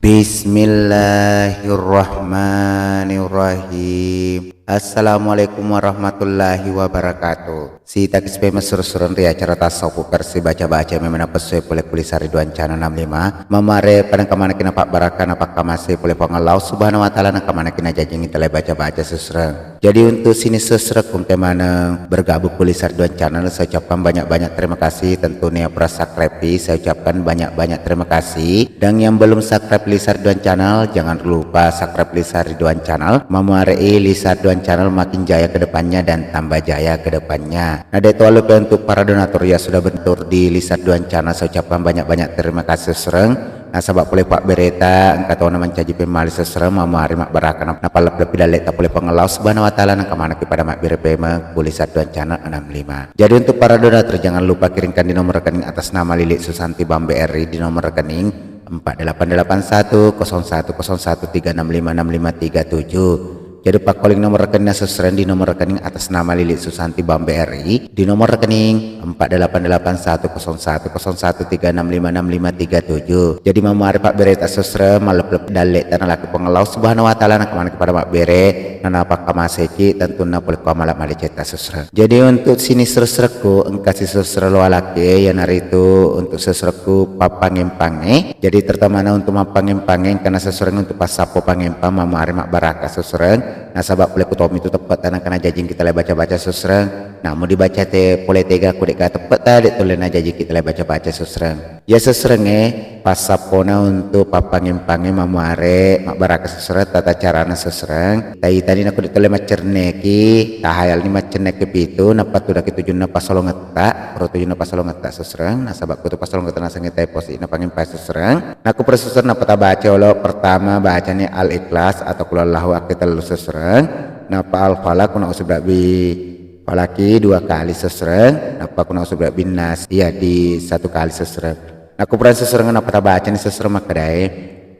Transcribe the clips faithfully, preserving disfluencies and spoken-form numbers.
Bismillahirrahmanirrahim. Assalamualaikum warahmatullahi wabarakatuh. Sitaki sipema sureng-sureng ri acara tasawuf versi baca-baca memang napessuai pole ku Lisa Ridwan Channel enam lima. Mamare pada kamanaki napabbarakka napakkamase pole Puang Allah Subhanahu wa Ta'ala, nakamanaki najajingi tala baca-baca sureng. Jadi untuk sini sureng-sureng kungke maneng bergabung ku Lisa Ridwan Channel, saya ucapkan banyak-banyak terima kasih. Tentunya yang pernah subscribe, saya ucapkan banyak-banyak terima kasih. Dan yang belum subscribe Lisa Ridwan Channel, jangan lupa subscribe Lisa Ridwan Channel. Mamuarei Lisa Ridwan Channel makin jaya ke depannya dan tambah jaya ke depannya. Nah, de' to lupa untuk para donatur yang sudah berdonatur di Lisa Ridwan Channel, saya ucapkan banyak-banyak terima kasih sureng. Nasaba pole pabbereta engka tona mancaji pemmalisa sureng, mamuare mabbarakka na-, napallep-leppi dalleta pole Puang Allah Subhanahu wa Ta'ala, nakamanaki pada mabbere pemeng ku Lisa Ridwan Channel enam lima. Jadi untuk para donatur jangan lupa kirimkan di nomor rekening atas nama Lili Susanti Bambe R I di nomor rekening empat delapan delapan satu kosong satu kosong satu tiga enam lima enam lima tiga tujuh. Jadi pakkoling nomor rekening sureng di nomor rekening atas nama Lili Susanti Bambe R I di nomor rekening empat delapan delapan satu kosong satu kosong satu tiga enam lima enam lima tiga tujuh. Jadi mamuare pabbereta sureng, mallep-leppi dalleta nalaki Puang Allah Subhanahu wa Ta'ala, nakamanaki pada mabbere, nanapakkamaseki tentunna pole ku amala madecetta sureng. Jadi untuk sini sureng-surengku engka si sureng-sureng lo alaki, iyanaritu untuk sureng-surengku pappangeng-pange. Jadi terutama na untuk mappangeng-pange, karena sureng-sureng untuk passappo pangempang, mamuare mabbarakka sureng-sureng. Nasaba pole ku tommi tu teppetta nangka najajingi tala baca-baca sureng-sureng. Namu dibaca te pole tega ku de'ga teppetta, de' tolle najajiki tala baca-baca sureng-sureng. Iya sureng-surengnge, passappona untuk pappangeng-pange mamuare mabbarakka sureng-sureng, tata carana sureng-sureng. Taitani nako de' tolle maccerneki, tahayalni maccerneki pitu, nappa tudaki tujunna pasolongetta, ro tujunna pasolongetta sureng-sureng, nasaba kutu pasolongetta nasengnge tai posi'na pangempang sureng-sureng. Nako pura sureng-sureng nappa tabaca olo, pertama bacani Al-Ikhlas atau Qul Huwallahu akketellu sureng-sureng, nappa Al-Falaq, Qul A'udzu Birabbil Falaq dua kali sureng-sureng, nappa Qul A'udzu Birabbin Nas, iya di satu kali sureng-sureng. Nako pura sureng-sureng nappa tabacani sureng-sureng makkedae,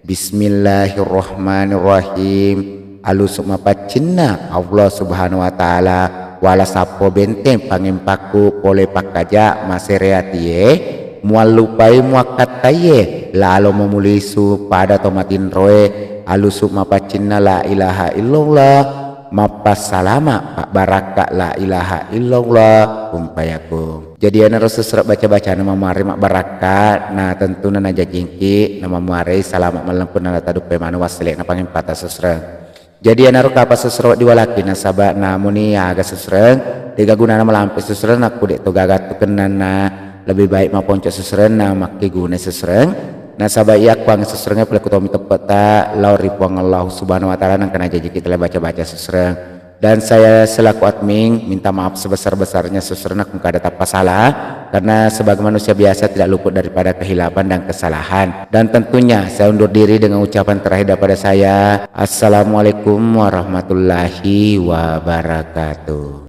Bismillahirrahmanirrahim. Alusu mapaccinna Allah Subhanahu wa Ta'ala, wala sappo benteng pangempakku pole pakkaja masere atie, muallupai muakkattaiye lalo mamulisu pada to matinroe, alusu mapaccinna la ilaha illallah, mappassalama pabbarakka la ilaha illallah, kun fayakun. Jadi iyanaro sureng-sureng baca-bacana mamuare mabbarakka, na tentuna najajingki, na mamuarei salama mallempu na taduppai maneng wassele'na pangempata sureng-sureng. Jadi iyanaro kapang sureng-sureng wedding walaki, nasaba namuni aga sureng-sureng, de'ga gunana malampe sureng-sureng, nakko de' to gaga tu kennanna, lebih baik maponco sureng-sureng na makkeguna sureng-sureng. Nasaba iyakkuang sureng-sureng pole ku tommi teppetta lao ri Puang Allah Subhanahu wa Ta'ala, nangka najajiki tala baca-baca sureng-sureng. Dan saya selaku admin minta maaf sebesar-besarnya sureng-sureng nakko engka ada tappa salah, karena sebagai manusia biasa tidak luput daripada kehilafan dan kesalahan. Dan tentunya saya undur diri dengan ucapan terakhir daripada saya, Assalamualaikum warahmatullahi wabarakatuh.